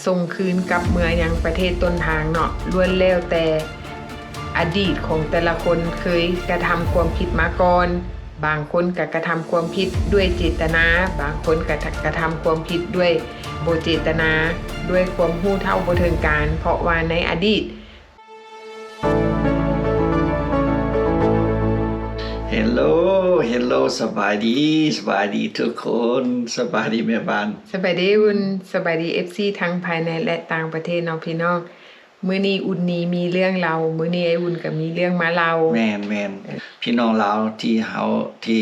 ສົ່ງຄືນກັບເມືອຍັງປະເທດຕົ້ນທາງເນາະ ລ້ວນແລ້ວແຕ່ອະດີດຂອງແຕ່ລະຄົນເຄີຍກະທຳຄວາມຜິດມາກ່ອນ. ບາງຄົນກະກະທຳຄວາມຜິດດ້ວຍເຈດຕະນາ, ບາງຄົນກະ ກະທຳຄວາມຜິດດ້ວຍບໍ່ເຈດຕະນາ, ດ້ວຍຄວາມຮູ້ເທົ່າບໍ່ເຖິງການ ເພາະວ່າໃນອະດີດ Hello Hello ສະບາຍດີ ສະບາຍດີທຸກຄົນ ສະບາຍດີແມ່ບ້ານ ສະບາຍດີອຸ່ນ ສະບາຍດີ ເອັຟຊີ ທັງພາຍໃນ ແລະ ຕ່າງປະເທດເນາະພີ່ນ້ອງ. ມື້ນີ້ອຸ່ນນີ້ມີເລື່ອງເລົ່າ ມື້ນີ້ອ້າຍອຸ່ນກໍມີເລື່ອງມາເລົ່າ. ແມ່ນໆ ເອີ ພີ່ນ້ອງລາວທີ່ເຮົາ ທີ່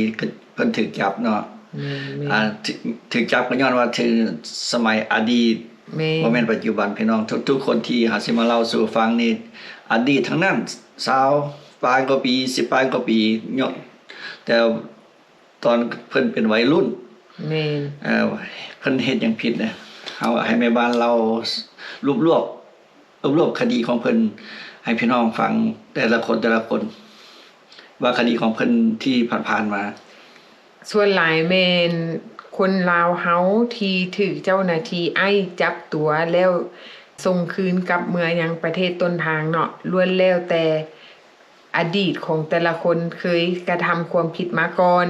ເພິ່ນຖືກຈັບເນາະ ແມ່ນໆ ອ່າ ຖືກ ຖືກຈັບກໍຍ້ອນວ່າຖືກສະໄໝອະດີດ ແມ່ນ ບໍ່ແມ່ນປັດຈຸບັນ ພີ່ນ້ອງ ທຸກໆຄົນທີ່ເຮົາຊິມາເລົ່າສູ່ຟັງນີ້ ອະດີດທັງນັ້ນ ຊາວປາຍກວ່າປີ ສິບປາຍກວ່າປີ ເນາະ ແຕ່ຕອນເພິ່ນເປັນໄວລຸ້ນ ແມ່ນ ເອີ ເພິ່ນເຮັດຫຍັງຜິດນະ ເຮົາໃຫ້ແມ່ບ້ານເລົ່າລວບໆ ລວບລວມຄະດີຂອງເພິ່ນໃຫ້ພີ່ນ້ອງຟັງແຕ່ລະຄົນ ແຕ່ລະຄົນ ວ່າຄະດີຂອງເພິ່ນທີ່ຜ່ານໆມາ. ສ່ວນຫຼາຍແມ່ນຄົນລາວເຮົາທີ່ຖືກເຈົ້າໜ້າທີ່ໄອສ໌ຈັບຕົວແລ້ວສົ່ງຄືນກັບເມືອຍັງປະເທດຕົ້ນທາງເນາະ ລ້ວນແລ້ວແຕ່ອະດີດຂອງແຕ່ລະຄົນເຄີຍກະທຳຄວາມຜິດມາກ່ອນ.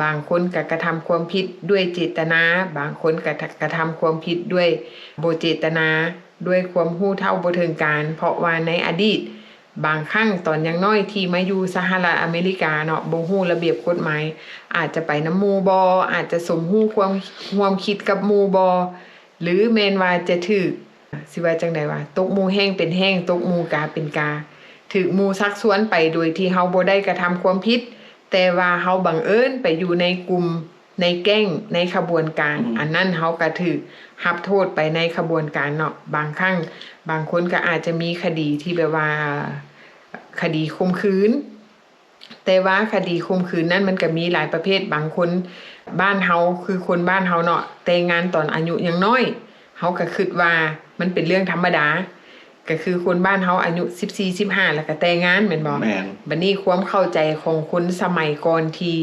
ບາງຄົນກະກະທຳຄວາມຜິດດ້ວຍເຈດຕະນາ, ບາງຄົນກະ ກະທຳຄວາມຜິດດ້ວຍບໍ່ເຈດຕະນາ, ດ້ວຍຄວາມຮູ້ເທົ່າບໍ່ເຖິງການ, ເພາະວ່າໃນອະດີດ ບາງຄັ້ງຕອນຍັງນ້ອຍທີ່ມາຢູ່ສະຫະລັດອາເມລິກາເນາະ, ບໍ່ຮູ້ລະບຽບກົດໝາຍ, ອາດຈະໄປນຳໝູ່ບໍ່, ອາດຈະສົມຮູ້ຄວາມ ຮ່ວມຄິດກັບໝູ່ບໍ່, ຫຼືແມ່ນວ່າຈະຖືກ ຊິວ່າຈັ່ງໃດວະ ຕົກໝູ່ແຫ້ງເປັນແຫ້ງ ຕົກໝູ່ກາເປັນກາ ຖືກໝູ່ຊັກຊວນໄປໂດຍທີ່ເຮົາບໍ່ໄດ້ກະທຳຄວາມຜິດ ແຕ່ວ່າເຮົາບັງເອີນໄປຢູ່ໃນກຸ່ມ ໃນແກ້ງ ໃນຂະບວນການ ອືມ ອັນນັ້ນເຮົາກະຖືກຮັບໂທດໄປໃນຂະບວນການເນາະ. ບາງຄັ້ງບາງຄົນກະອາດຈະມີຄະດີທີ່ແບບວ່າ ຄະດີຂົ່ມຂືນ ແຕ່ວ່າຄະດີຂົ່ມຂືນນັ້ນມັນກະມີຫຼາຍປະເພດ. ບາງຄົນ ບ້ານເຮົາ ຄືຄົນບ້ານເຮົາເນາະ ແຕ່ງງານຕອນອາຍຸຍັງນ້ອຍ ເຮົາກະຄຶດວ່າມັນເປັນເລື່ອງທຳມະດາ ກະຄືຄົນບ້ານເຮົາອາຍຸສິບສີ່ ສິບຫ້າ ແລ້ວກະແຕ່ງງານແມ່ນບໍ່? ແມ່ນ. ບັດນີ້ຄວາມເຂົ້າໃຈຂອງຄົນສະໄໝກ່ອນທີ່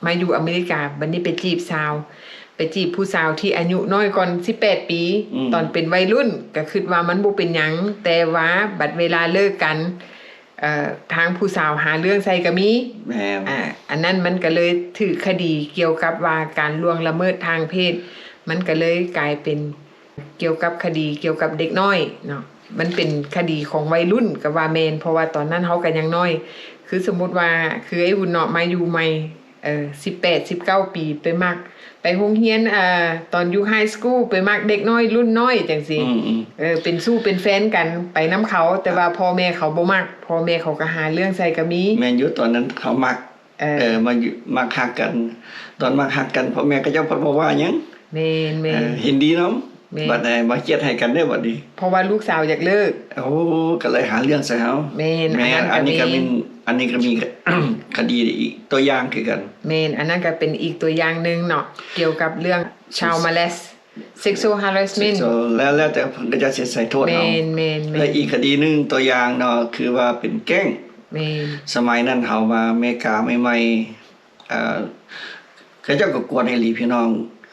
ມາຢູ່ອາເມລິກາ ບັດນີ້ໄປຈີບສາວ ໄປຈີບຜູ້ສາວທີ່ອາຍຸນ້ອຍກ່ອນສິບແປດປີ ອືມ ຕອນເປັນໄວລຸ້ນ ກະຄຶດວ່າມັນບໍ່ເປັນຫຍັງ ແຕ່ວ່າບັດເວລາເລີກກັນ ເອີ ທາງຜູ້ສາວຫາເລື່ອງໃສ່ກະມີ. ແມ່ນ. ອາ ອັນນັ້ນມັນກະເລີຍຖືກຄະດີກ່ຽວກັບວ່າການລ່ວງລະເມີດທາງເພດ ມັນກະເລີຍກາຍເປັນກ່ຽວກັບຄະດີກ່ຽວກັບເດັກນ້ອຍເນາະ. ມັນເປັນຄະດີຂອງໄວລຸ້ນກະວ່າແມ່ນ ເພາະວ່າຕອນນັ້ນເຮົາກະຍັງນ້ອຍ ຄືສົມມຸດວ່າ ຄືໄອ້ຫຸ່ນເນາະ ມາຢູ່ໃໝ່ ເອີ ສິບແປດ ສິບເກົ້າປີ ໄປມັກ ໄປໂຮງຮຽນ ເອີ ຕອນຢູ່ໄຮສະກູລ ໄປມັກເດັກນ້ອຍລຸ້ນນ້ອຍຈັ່ງຊີ້ ອືມໆ ເອີ ເປັນຊູ້ເປັນແຟນກັນ ໄປນຳເຂົາ ແຕ່ວ່າພໍ່ແມ່ເຂົາບໍ່ມັກ ພໍ່ແມ່ເຂົາກະຫາເລື່ອງໃສ່ກະມີ. ແມ່ນຢູ່ ຕອນນັ້ນເຂົາມັກ ເອີ ເອີ ມາຢູ່ ມັກຮັກກັນ ຕອນມັກຮັກກັນ ພໍ່ແມ່ເຂົາເຈົ້າພັດບໍ່ວ່າຫຍັງ. ແມ່ນໆ ເອີ ເຫັນດີນຳ. ແມ່ນ. ບັດນີ້ມາຄຽດໃຫ້ກັນເດ້ບັດນີ້ ເພາະວ່າລູກສາວຢາກເລີກ. ໂອ້ ກະເລີຍຫາເລື່ອງໃສ່ເຮົາ. ແມ່ນ. ແມ່ນ. ອັນນີ້ກະມີ ອັນນີ້ກະມີຄະດີອີກຕົວຢ່າງຄືກັນ. ແມ່ນ. ອັນນັ້ນກະເປັນອີກຕົວຢ່າງໜຶ່ງເນາະ ກ່ຽວກັບເລື່ອງ child molest sexual harassment ແລ້ວ ແລ້ວແຕ່ເພິ່ນກະຈະຊິໃສ່ໂທດເຮົາ. ແມ່ນໆໆ ແລະ ອີກຄະດີໜຶ່ງຕົວຢ່າງເນາະ ຄືວ່າເປັນແກ້ງ. ແມ່ນ. ສະໄໝນັ້ນເຮົາມາອາເມລິກາໃໝ່ໆ ເອີ ເຂົາເຈົ້າກໍກວນອີ່ຫຼີພີ່ນ້ອງ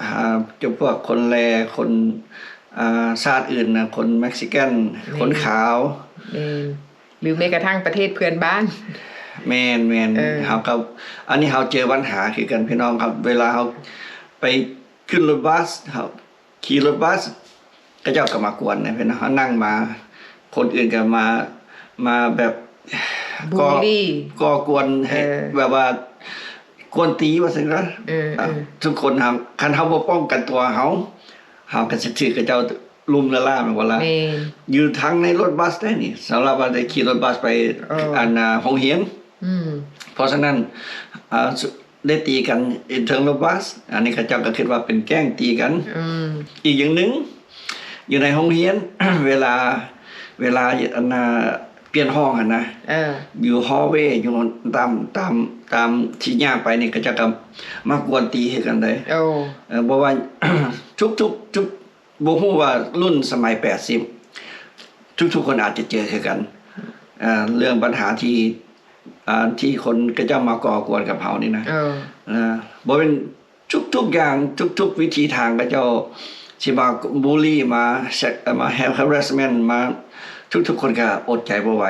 ຫາ ຈຳພວກຄົນແລ ຄົນ ອ່າ ຊາດອື່ນນະ ຄົນເມັກຊິກັນ ແມ່ນ ຄົນຂາວ. ແມ່ນ. ຫຼືແມ້ກະທັ່ງປະເທດເພື່ອນບ້ານ. ແມ່ນໆ ເອີ ເຮົາກໍ ອັນນີ້ເຮົາເຈີບັນຫາຄືກັນພີ່ນ້ອງຄັບ ເວລາເຮົາໄປຂຶ້ນລົດບັສ ເຮົາ ຂີ່ລົດບັສ ເຂົາເຈົ້າກໍມາກວນນະ ເພິ່ນເຮົານັ່ງມາ ຄົນອື່ນກໍມາ ມາແບບ ບູລລີ ກໍ່ ກໍ່ກວນໃຫ້ ເອີ ແບບວ່າກວນຕີວ່າຊັ້ນຊະ. ເອີ ເອີ ທຸກຄົນ ຄັນເຮົາບໍ່ປ້ອງກັນຕົວເຮົາ ເຮົາກໍຊິຖືກເຂົາເຈົ້າລຸມລະລາມແມ່ນບໍ່ລະ? ແມ່ນ. ຢູ່ທັງໃນລົດບັສໄດ໋ນີ້ ສຳລັບວ່າໄດ້ຂີ່ລົດບັສໄປ ເອີ ອັນ ໂຮງຮຽນ ອືມ ເພາະສະນັ້ນ ອ່າ ໄດ້ຕີກັນເທິງລົດບັສ ອັນນີ້ເຂົາເຈົ້າກໍຄິດວ່າເປັນແກ້ງຕີກັນ. ອືມ ອີກຢ່າງໜຶ່ງ ຢູ່ໃນໂຮງຮຽນ ເວລາ ເວລາ ອັນນ່າ ປ່ຽນຫ້ອງຫັ້ນນະ ເອີ ຢູ່ຮໍເວ ຢູ່ຕາມ ຕາມ ຕາມທີ່ຍ່າງໄປນີ້ ເຂົາເຈົ້າກໍມາກວນຕີຄືກັນເດ້. ໂອ້ ເອີ ບໍ່ວ່າ ທຸກໆ ທຸກ ບໍ່ຮູ້ວ່າລຸ້ນສະໄໝແປດສິບ ທຸກໆຄົນອາດຈະເຈີຄືກັນ ເອີ ເລື່ອງບັນຫາທີ່ ອ່າ ທີ່ຄົນເຂົາເຈົ້າມາກໍ່ກວນກັບເຮົານີ້ນະ ເອີ ເອີ ບໍ່ແມ່ນ ທຸກໆຢ່າງ ທຸກໆວິທີທາງເຂົາເຈົ້າ ທີ່ມາບູລີ ມາ ມາ harassment ມາ ທຸກໆຄົນກໍອົດໃຈບໍ່ໄຫວ.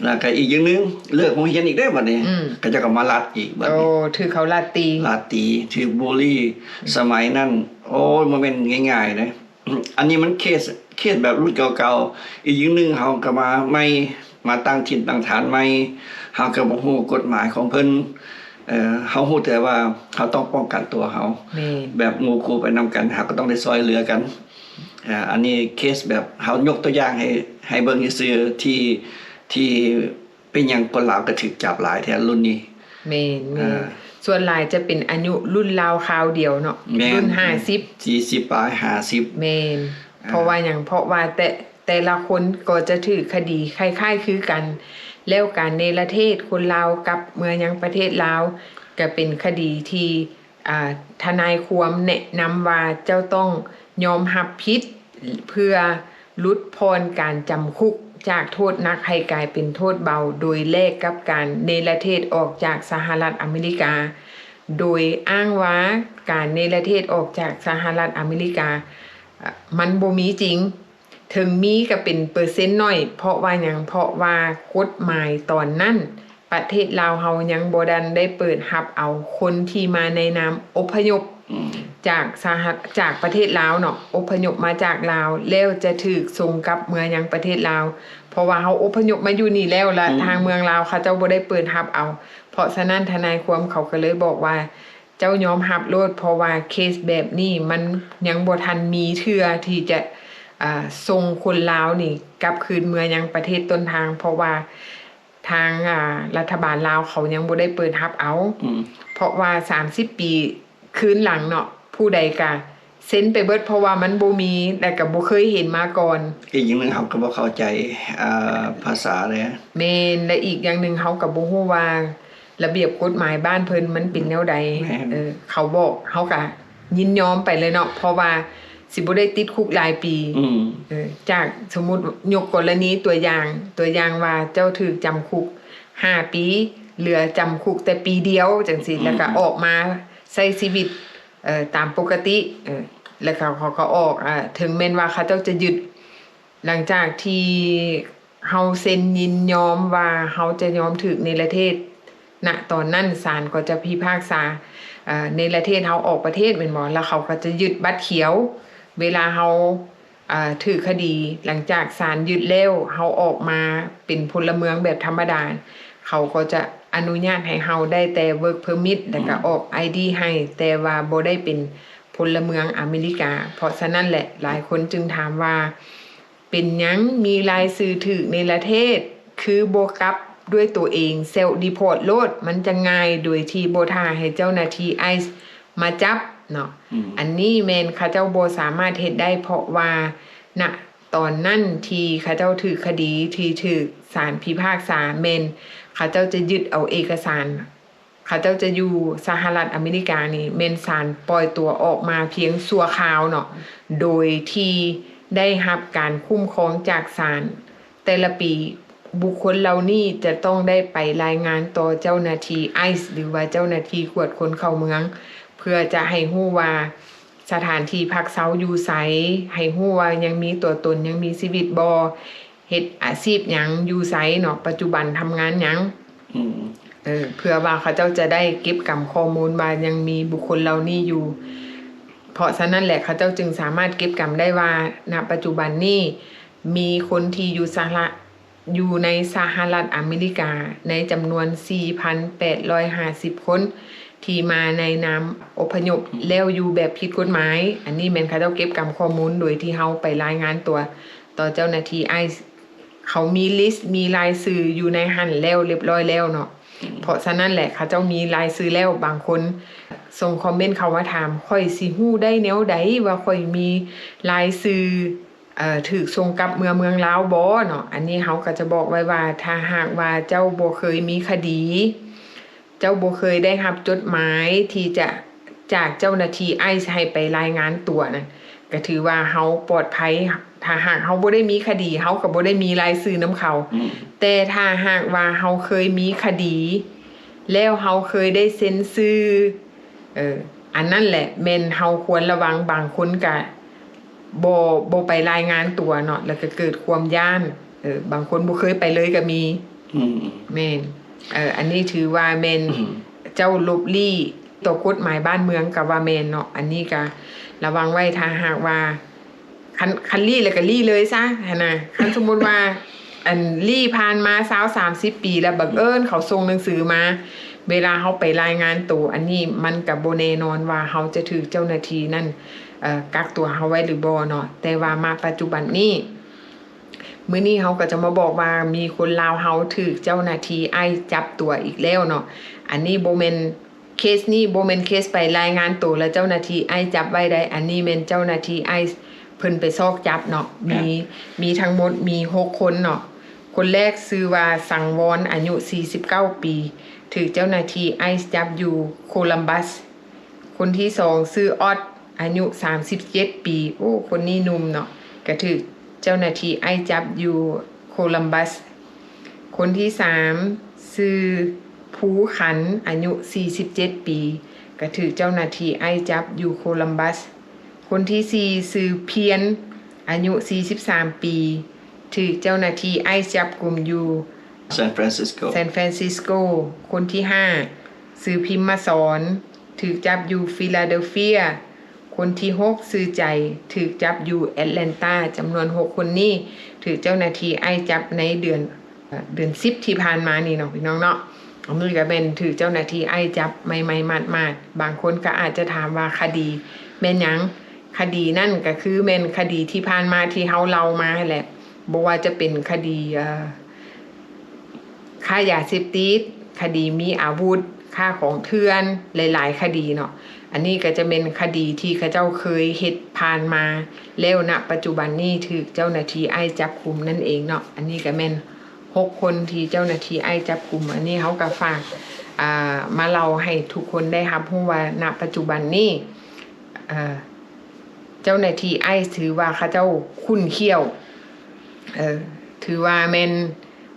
ແລ້ວກໍອີກຢ່າງໜຶ່ງ ເລີກໂຮງຮຽນອີກເດ້ບັດນີ້ ອືມ ເຂົາເຈົ້າກໍມາລັດອີກບັດນີ້ ໂອ້ ຖືກເຂົາລັດຕີ ລັດຕີ ຖືກບູລີ. ສະໄໝນັ້ນ ໂອ້ຍ ບໍ່ແມ່ນງ່າຍໆເດ້. ອັນນີ້ມັນເຄສ ເຄສແບບລຸ້ນເກົ່າໆ. ອີກຢ່າງໜຶ່ງ ເຮົາກໍມາໃໝ່ ມາຕັ້ງຖິ່ນຕັ້ງຖານໃໝ່ ເຮົາກໍບໍ່ຮູ້ກົດໝາຍຂອງເພິ່ນ. ເອີ ເຮົາຮູ້ແຕ່ວ່າເຮົາຕ້ອງປ້ອງກັນຕົວເຮົາ ແມ່ນ ແບບໝູ່ຄູ່ໄປນຳກັນ ເຮົາກໍຕ້ອງໄດ້ຊ່ອຍເຫຼືອກັນ. ເອີ ອັນນີ້ເຄສແບບເຮົາຍົກຕົວຢ່າງໃຫ້ ໃຫ້ເບິ່ງຊື່ໆ ທີ່ ທີ່ເປັນຫຍັງຄົນລາວກໍຖືກຈັບຫຼາຍແທ້ລຸ້ນນີ້. ແມ່ນໆ ເອີ ສ່ວນຫຼາຍຈະເປັນອາຍຸລຸ້ນລາວຄາວດຽວເນາະ ແມ່ນ ລຸ້ນຫ້າສິບ ສີ່ສິບປາຍ ຫ້າສິບ ແມ່ນ. ເອີ ເພາະວ່າຫຍັງ? ເພາະວ່າແຕ່ ແຕ່ລະຄົນກໍຈະຖືກຄະດີຄ້າຍໆຄືກັນ. ແລ້ວການເນລະເທດຄົນລາວກັບເມືອຍັງປະເທດລາວ ກະເປັນຄະດີທີ່ ອ່າ ທະນາຍຄວາມແນະນຳວ່າເຈົ້າຕ້ອງຍອມຮັບຜິດ ເພື່ອຫຼຸດຜ່ອນການຈຳຄຸກຈາກໂທດໜັກໃຫ້ກາຍເປັນໂທດເບົາ ໂດຍແລກກັບການເນລະເທດອອກຈາກສະຫະລັດອາເມລິກາ ໂດຍອ້າງວ່າການເນລະເທດອອກຈາກສະຫະລັດອາເມລິກາ ມັນບໍ່ມີຈິງ. ເຖິງມີກໍເປັນເປີເຊັນໜ້ອຍ. ເພາະວ່າຫຍັງ? ເພາະວ່າກົດໝາຍຕອນນັ້ນ ປະເທດລາວເຮົາຍັງບໍ່ທັນໄດ້ເປີດຮັບເອົາຄົນທີ່ມາໃນນາມອົບພະຍົບ ອືມ ຈາກສະຫະ ຈາກປະເທດລາວເນາະ ອົບພະຍົບມາຈາກລາວ ແລ້ວຈະຖືກສົ່ງກັບເມືອຍັງປະເທດລາວ. ເພາະວ່າເຮົາອົບພະຍົບມາຢູ່ນີ້ແລ້ວ ລະ ອືມ ທາງເມືອງລາວເຂົາເຈົ້າບໍ່ໄດ້ເປີດຮັບເອົາ. ເພາະສະນັ້ນ ທະນາຍຄວາມເຂົາກໍເລີຍບອກວ່າ ເຈົ້າຍອມຮັບໂລດ ເພາະວ່າເຄສແບບນີ້ມັນຍັງບໍ່ທັນມີເທື່ອທີ່ຈະ ອ່າ ສົ່ງຄົນລາວນີ້ກັບຄືນເມືອຍັງປະເທດຕົ້ນທາງ ເພາະວ່າທາງ ອ່າ ລັດຖະບານລາວເຂົາຍັງບໍ່ໄດ້ເປີດຮັບເອົາ. ອືມ ເພາະວ່າສາມສິບປີຄືນຫຼັງເນາະ ຜູ້ໃດກະເຊັນໄປເບິດ ເພາະວ່າມັນບໍ່ມີ ແລະກະບໍ່ເຄີຍເຫັນມາກ່ອນ. ອີກຢ່າງໜຶ່ງເຮົາກໍບໍ່ເຂົ້າໃຈ ອ່າ ພາສາເດ້. ແມ່ນ ແລະອີກຢ່າງໜຶ່ງເຮົາກໍບໍ່ຮູ້ວ່າ ລະບຽບກົດໝາຍບ້ານເພິ່ນມັນເປັນແນວໃດ. ແມ່ນ ເອີ ເຂົາບອກ ເຮົາກະຍິນຍອມໄປເລີຍເນາະ ເພາະວ່າຊິບໍ່ໄດ້ຕິດຄຸກຫຼາຍປີ. ອືມ ເອີ ຈາກສົມມຸດຍົກກໍລະນີຕົວຢ່າງ ຕົວຢ່າງວ່າເຈົ້າຖືກຈຳຄຸກຫ້າປີ ເຫຼືອຈຳຄຸກແຕ່ປີດຽວຈັ່ງຊີ້ ອືມ ແລ້ວກະອອກມາໃຊ້ຊີວິດ ເອີ ຕາມປົກກະຕິ ເອີ ແລ້ວເຂົາ ເຂົາກໍອອກ ເຖິງແມ່ນວ່າເຂົາເຈົ້າຈະຍຶດ ຫຼັງຈາກທີ່ເຮົາເຊັນຍິນຍອມວ່າເຮົາຈະຍອມຖືກເນລະເທດ ນະຕອນນັ້ນສານກໍຈະພິພາກສາ ເອີ ເນລະເທດເຮົາອອກປະເທດແມ່ນບໍ່? ແລ້ວເຂົາກໍຈະຍຶດບັດຂຽວ ເວລາເຮົາ ເອີ ຖືກຄະດີ. ຫຼັງຈາກສານຍຶດແລ້ວ ເຮົາອອກມາເປັນພົນລະເມືອງແບບທຳມະດາ ເຂົາກໍຈະອະນຸຍາດໃຫ້ເຮົາໄດ້ແຕ່ work permit ແລ້ວກໍ ອືມ ອອກ ໄອ ດີ ໃຫ້ ແຕ່ວ່າບໍ່ໄດ້ເປັນພົນລະເມືອງອາເມລິກາ. ເພາະສະນັ້ນແຫຼະ ຫຼາຍຄົນຈຶ່ງຖາມວ່າ ເປັນຫຍັງມີລາຍຊື່ຖືກເນລະເທດ ຄືບໍ່ກັບດ້ວຍໂຕເອງ self deport ໂລດ ມັນຈະງ່າຍ ໂດຍທີ່ບໍ່ຖ້າໃຫ້ເຈົ້າໜ້າທີ່ ໄອສ໌ ມາຈັບເນາະ. ອືມ ອັນນີ້ແມ່ນເຂົາເຈົ້າບໍ່ສາມາດເຮັດໄດ້ ເພາະວ່າ ນະ ຕອນນັ້ນທີ່ເຂົາເຈົ້າຖືກຄະດີ ທີ່ຖືກສານພິພາກສາ ແມ່ນເຂົາເຈົ້າຈະຍຶດເອົາເອກະສານ ເຂົາເຈົ້າຈະຢູ່ສະຫະລັດອາເມລິການີ້ ແມ່ນສານປ່ອຍຕົວອອກມາພຽງຊົ່ວຄາວເນາະ ໂດຍທີ່ໄດ້ຮັບການຄຸ້ມຄອງຈາກສານ. ແຕ່ລະປີ ບຸກຄົນເຫຼົ່ານີ້ຈະຕ້ອງໄດ້ໄປລາຍງານຕໍ່ເຈົ້າໜ້າທີ່ ໄອສ໌ ຫຼືວ່າເຈົ້າໜ້າທີ່ກວດຄົນເຂົ້າເມືອງ ເພື່ອຈະໃຫ້ຮູ້ວ່າ ສະຖານທີ່ພັກເຊົາຢູ່ໃສ, ໃຫ້ຮູ້ວ່າຍັງມີຕົວຕົນ, ຍັງມີຊີວິດບໍ່, ເຮັດອາຊີບຫຍັງ, ຢູ່ໃສເນາະ, ປັດຈຸບັນທຳງານຫຍັງ, ອືມ ເອີ ເພື່ອວ່າເຂົາເຈົ້າຈະໄດ້ເກັບກຳຂໍ້ມູນວ່າຍັງມີບຸກຄົນເຫຼົ່ານີ້ຢູ່. ເພາະສະນັ້ນແຫຼະ ເຂົາເຈົ້າຈຶ່ງສາມາດເກັບກຳໄດ້ວ່າ ນະປັດຈຸບັນນີ້ ມີຄົນທີ່ຢູ່ສະຫະລັດ ຢູ່ໃນສະຫະລັດອາເມລິກາໃນຈຳນວນສີ່ພັນແປດຮ້ອຍຫ້າສິບຄົນ ທີ່ມາໃນນາມອົບພະຍົບ ອືມ ແລ້ວຢູ່ແບບຜິດກົດໝາຍ. ອັນນີ້ແມ່ນເຂົາເຈົ້າເກັບກຳຂໍ້ມູນໂດຍທີ່ເຮົາໄປລາຍງານຕົວຕໍ່ເຈົ້າໜ້າທີ່ໄອສ໌. ເຂົາມີລິສ ມີລາຍຊື່ຢູ່ໃນຫັ້ນແລ້ວ ລຽບຮ້ອຍແລ້ວເນາະ. ອືມ ເພາະສະນັ້ນແຫຼະ ເຂົາເຈົ້າມີລາຍຊື່ແລ້ວ. ບາງຄົນສົ່ງຄອມເມັນເຂົ້າມາຖາມ ຂ້ອຍຊິຮູ້ໄດ້ແນວໃດວ່າຂ້ອຍມີລາຍຊື່ ເອີ ຖືກສົ່ງກັບເມືອເມືອງລາວບໍ່ເນາະ? ອັນນີ້ເຮົາກໍຈະບອກໄວ້ວ່າ ຖ້າຫາກວ່າເຈົ້າບໍ່ເຄີຍມີຄະດີ, ເຈົ້າບໍ່ເຄີຍໄດ້ຮັບຈົດໝາຍທີ່ຈະ ຈາກເຈົ້າໜ້າທີ່ໄອສ໌ໃຫ້ໄປລາຍງານຕົວນັ້ນ ກໍຖືວ່າເຮົາປອດໄພ. ຖ້າຫາກເຮົາບໍ່ໄດ້ມີຄະດີ ເຮົາກໍບໍ່ໄດ້ມີລາຍຊື່ນຳເຂົາ. ອືມ ແຕ່ຖ້າຫາກວ່າເຮົາເຄີຍມີຄະດີ ແລ້ວເຮົາເຄີຍໄດ້ເຊັນຊື່ ເອີ ອັນນັ້ນແຫຼະແມ່ນເຮົາຄວນລະວັງ. ບາງຄົນກະ ບໍ່ ບໍ່ໄປລາຍງານຕົວເນາະ ແລ້ວກໍເກີດຄວາມຢ້ານ. ເອີ ບາງຄົນບໍ່ເຄີຍໄປເລີຍກໍມີ. ອືມ ແມ່ນ. ເອີ ອັນນີ້ຖືວ່າແມ່ນ ອືມ ເຈົ້າລົບຫຼີ້ຕໍ່ກົດໝາຍບ້ານເມືອງກໍວ່າແມ່ນເນາະ. ອັນນີ້ກໍລະວັງໄວ້ ຖ້າຫາກວ່າ ຄັນ ຄັນຫຼີ້ແລ້ວກໍຫຼີ້ເລີຍຊະຫັ້ນນະ. ຄັນສົມມຸດວ່າ ອັນ ຫຼີ້ຜ່ານມາຊາວສາມສິບປີ ແລ້ວບັງເອີນເຂົາສົ່ງໜັງສືມາ ເວລາເຮົາໄປລາຍງານໂຕ ອັນນີ້ມັນກໍບໍ່ແນ່ນອນວ່າເຮົາຈະຖືກເຈົ້າໜ້າທີ່ນັ້ນ ເອີ ກັກຕົວເຮົາໄວ້ຫຼືບໍ່ເນາະ. ແຕ່ວ່າມາປັດຈຸບັນນີ້ ມື້ນີ້ເຮົາກໍຈະມາບອກວ່າມີຄົນລາວເຮົາຖືກເຈົ້າໜ້າທີ່ໄອສ໌ຈັບຕົວອີກແລ້ວເນາະ. ອັນນີ້ບໍ່ແມ່ນ ເຄສນີ້ບໍ່ແມ່ນເຄສໄປລາຍງານໂຕແລ້ວເຈົ້າໜ້າທີ່ໄອສ໌ຈັບໄວ້ໄດ໋. ອັນນີ້ແມ່ນເຈົ້າໜ້າທີ່ໄອສ໌ເພິ່ນໄປຊອກຈັບເນາະ. ມີ ແມ່ນ ມີທັງໝົດມີຫົກຄົນເນາະ. ຄົນແລກຊື່ວ່າ ສັງວອນ ອາຍຸສີ່ສິບເກົ້າປີ ຖືກເຈົ້າໜ້າທີ່ໄອສ໌ຈັບຢູ່ໂຄລັມບັສ. ຄົນທີສອງຊື່ ອອດ ອາຍຸສາມສິບເຈັດປີ. ໂອ້ ຄົນນີ້ໜຸ່ມເນາະ ກະຖືກເຈົ້າໜ້າທີ່ໄອສ໌ຈັບຢູ່ໂຄລັມບັສ. ຄົນທີສາມຊື່ ພູຂັນ ອາຍຸສີ່ສິບເຈັດປີ ກະຖືກເຈົ້າໜ້າທີ່ໄອສ໌ຈັບຢູ່ໂຄລັມບັສ. ຄົນທີສີ່ຊື່ ພຽນ ອາຍຸສີ່ສິບສາມປີ ຖືກເຈົ້າໜ້າທີ່ໄອສ໌ຈັບກຸມຢູ່ San Francisco. ແຊນຟຣານຊິສໂກ. ຄົນທີຫ້າຊື່ ພິມມະສອນ ຖືກຈັບຢູ່ຟີລາເດລເຟຍ. ຄົນທີຫົກຊື່ ໃຈ ຖືກຈັບຢູ່ແອັດແລນຕາ. ຈຳນວນຫົກຄົນນີ້ຖືກເຈົ້າໜ້າທີ່ໄອສ໌ຈັບໃນເດືອນ ເອີ ເດືອນສິບທີ່ຜ່ານມານີ້ເນາະ ພີ່ນ້ອງເນາະ. ອັນນີ້ກໍແມ່ນຖືກເຈົ້າໜ້າທີ່ໄອສ໌ຈັບໃໝ່ໆໝາດໆ. ບາງຄົນກໍອາດຈະຖາມວ່າຄະດີແມ່ນຫຍັງ? ຄະດີນັ້ນກໍຄືແມ່ນຄະດີທີ່ຜ່ານມາທີ່ເຮົາເລົ່າມາຫັ້ນແຫຼະ. ບໍ່ວ່າຈະເປັນຄະດີ ເອີ ຄ້າຢາເສບຕິດ, ຄະດີມີອາວຸດ, ຄ້າຂອງເຖື່ອນ, ຫຼາຍໆຄະດີເນາະ. ອັນນີ້ກໍຈະແມ່ນຄະດີທີ່ເຂົາເຈົ້າເຄີຍເຮັດຜ່ານມາແລ້ວ ນະປັດຈຸບັນນີ້ຖືກເຈົ້າໜ້າທີ່ໄອສ໌ຈັບກຸມນັ້ນເອງເນາະ. ອັນນີ້ກໍແມ່ນຫົກຄົນທີ່ເຈົ້າໜ້າທີ່ໄອສ໌ຈັບກຸມ. ອັນນີ້ເຮົາກໍຝາກ ອ່າ ມາເລົ່າໃຫ້ທຸກຄົນໄດ້ຮັບຮູ້ວ່າ ນະປັດຈຸບັນນີ້ ເຈົ້າໜ້າທີ່ໄອສ໌ຖືວ່າເຂົາເຈົ້າຂຸ້ນຂ້ຽວ ເອີ ຖືວ່າແມ່ນ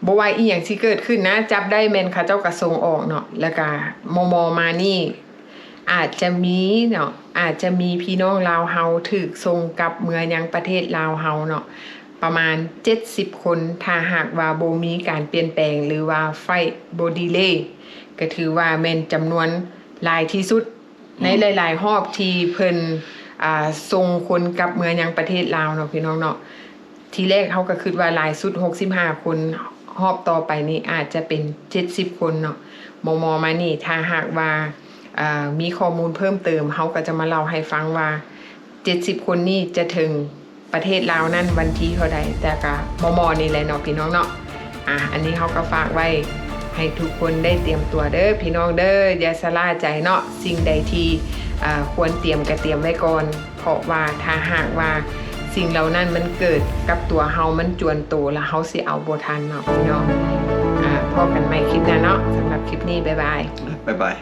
ບໍ່ວ່າອີ່ຫຍັງຊິເກີດຂຶ້ນນະ ຈັບໄດ້ແມ່ນເຂົາເຈົ້າກໍສົ່ງອອກເນາະ. ແລ້ວກໍມໍ່ໆມານີ້ ອາດຈະມີເນາະ ອາດຈະມີພີ່ນ້ອງລາວເຮົາຖືກສົ່ງກັບເມືອຍັງປະເທດລາວເຮົາເນາະ ປະມານເຈັດສິບຄົນ ຖ້າຫາກວ່າບໍ່ມີການປ່ຽນແປງ ຫຼືວ່າໄຟລ໌ບໍ່ດີເລ ກໍຖືວ່າແມ່ນຈຳນວນຫຼາຍທີ່ສຸດ ໃນ ອືມ ຫຼາຍໆຮອບທີ່ເພິ່ນ ອ່າ ສົ່ງຄົນກັບເມືອຍັງປະເທດລາວເນາະ ພີ່ນ້ອງເນາະ. ທີແລກເຮົາກໍຄິດວ່າຫຼາຍສຸດຫົກສິບຫ້າຄົນ ຮອບຕໍ່ໄປນີ້ອາດຈະເປັນເຈັດສິບຄົນເນາະ. ມໍ່ໆມານີ້ ຖ້າຫາກວ່າ ເອີ ມີຂໍ້ມູນເພີ່ມເຕີມ ເຮົາກໍຈະມາເລົ່າໃຫ້ຟັງວ່າ ເຈັດສິບຄົນນີ້ຈະເຖິງ ປະເທດລາວນັ້ນວັນທີເທົ່າໃດ ແຕ່ກະມໍ່ໆນີ້ແຫຼະເນາະ ພີ່ນ້ອງເນາະ. ອ່າ ອັນນີ້ເຮົາກໍຝາກໄວ້ໃຫ້ທຸກຄົນໄດ້ຕຽມຕົວເດີ ພີ່ນ້ອງເດີ ຢ່າຊະລ່າໃຈເນາະ. ສິ່ງໃດທີ່ ເອີ ຄວນຕຽມກະຕຽມໄວ້ກ່ອນ ເພາະວ່າຖ້າຫາກວ່າສິ່ງເຫຼົ່ານັ້ນມັນເກີດກັບຕົວເຮົາ ມັນຈວນໂຕ ແລ້ວເຮົາຊິເອົາບໍ່ທັນເນາະ ພີ່ນ້ອງ. ອ່າ ພໍ້ກັນໃໝ່ຄລິບໜ້າເນາະ. ສຳລັບຄລິບນີ້ ບາຍບາຍ. ບາຍບາຍ.